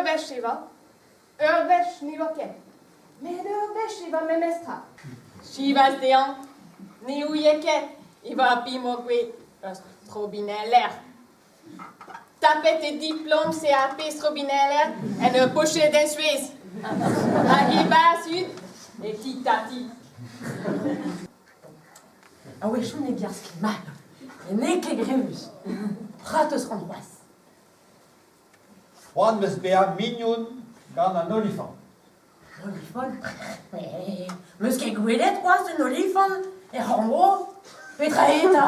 wech e oa, ur wech ne oa ket. Met ur wech e oa memestra. Siwazh dezhañ, ne ouie ket e oa ar pemoc'h-gouez ur strobineller. Tapet e diplom CAP strobineller en ur pochedenn souezh. Hag e-barzh hud e ti tati. A-wechoù ne gerzh ket mat, met n'eo ket grevus. Ratoz 'ran c'hoazh. C'hoant 'm eus bezañ mignon gant an olifant. An olifant? 'M eus ket gwelet c'hoazh un olifant er c'horn-bro. Petra eo 'ta?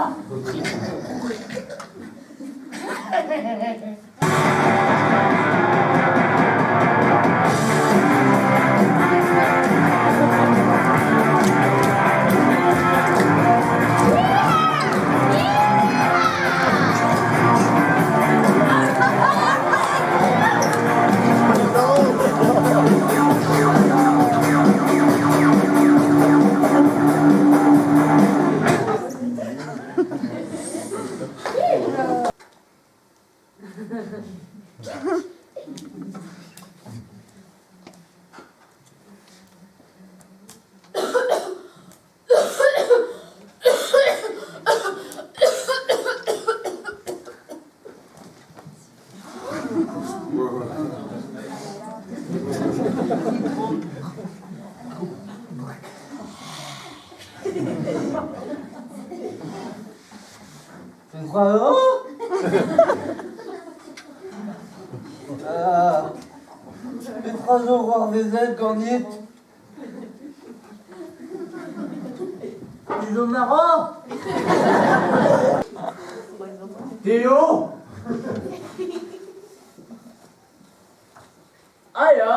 Petra zo c'hoarvezet ganit? Te zo marv? Te eo? Ah ya!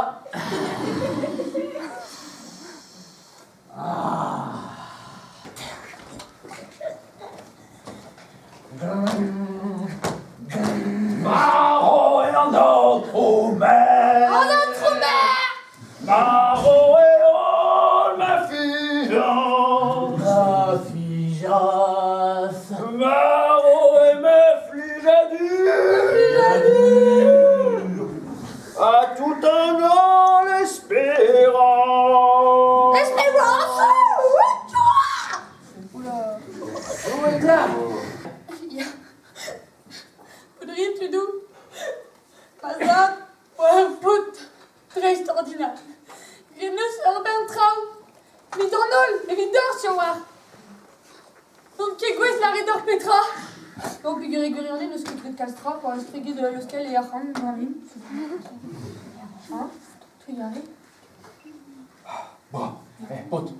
Marv eo an aotrou maer. An aotrou maer! Marv eo holl ma fiziañs. Ma fiziañs. Marv eo ma flijadur. Ha tout an holl esperañs. Esperañs! Ya. Poudrit, tudoù. Ma zad oa ur paotr dreistordinal. Graet 'neus ur bern traoù. Evit an holl, evit deoc'h sur 'walc'h. N'on ket gouest lâret deoc'h petra. Bon, peogwir e gwirionez n'eus ket graet kalz tra kwa, estreget leuskel e arc'hant ganin. Hein? Trugarez. Bon, eh, paotr,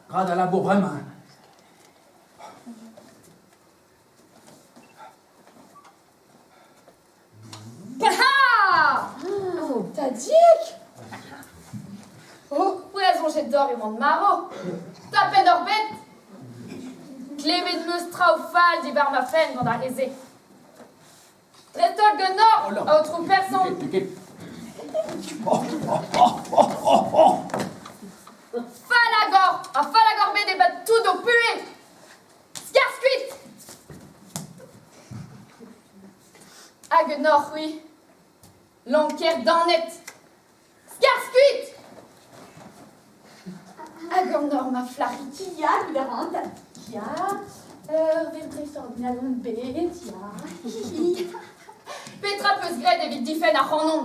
gra da labour bremañ. Ha! Tadig! Oh, c'hwi a soñje deoc'h e oan marv? Tapet oc'h bet? Klevet 'm eus traoù fall diwar ma fenn gant ar re-se. Dreist-holl ganeoc'h, aotrou person. Fallagor! Ha fallagor bet e-pad tout ho puhez! Skarzh kuit! Hag ganeoc'h c'hwi, lanker daonet! Skarzh kuit! Hag ganeoc'h ma flac'hig Ya, goût a ran. Ya, ur wech dreistordinal on bet, ya. Petra 'peus graet evit difenn ac'hanon?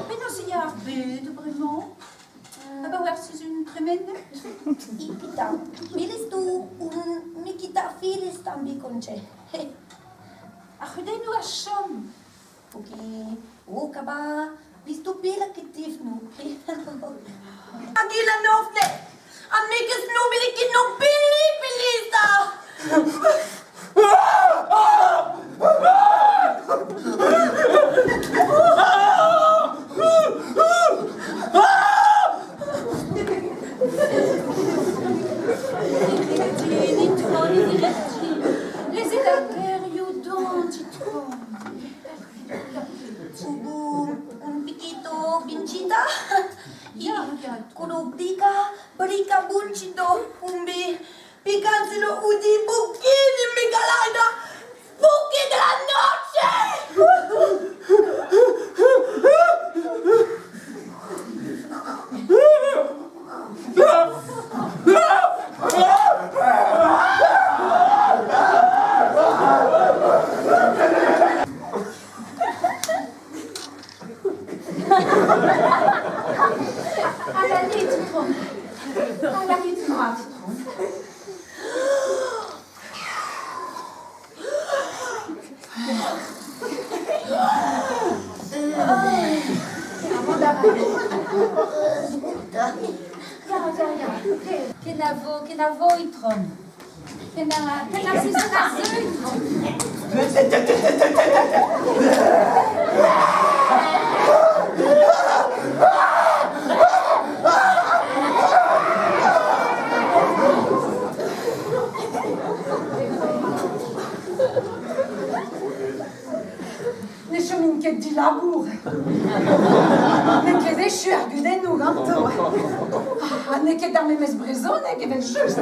Penaos e ya ar bed bremañ? Abaoe ar sizhun tremenet? Ipita, milistu un mikita filistan bikonche. Ar c'hudennoù a chom. Oki, okaba, bistu pila ketifnu. Agila nofne, amikus nubili kinu pili pilista. Ya, ya, ya. Kenavo, kenavo, itron. Ken ar sizhun ar seu, itron. Ne chomin ket dilabour. N'eo ket echu ar gudennoù ganto. Ha n'eo ket ar memes brezhoneg evel-just.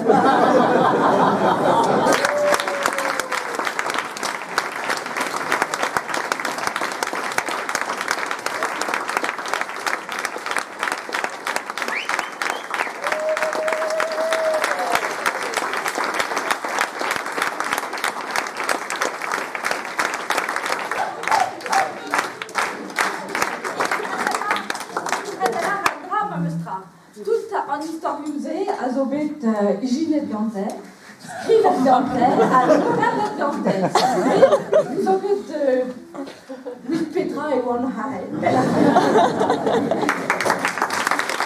Tout an istorioù-se a zo bet ijinet gante, skrivet gante ha lavaret gante. Met zo bet petra e oan ha.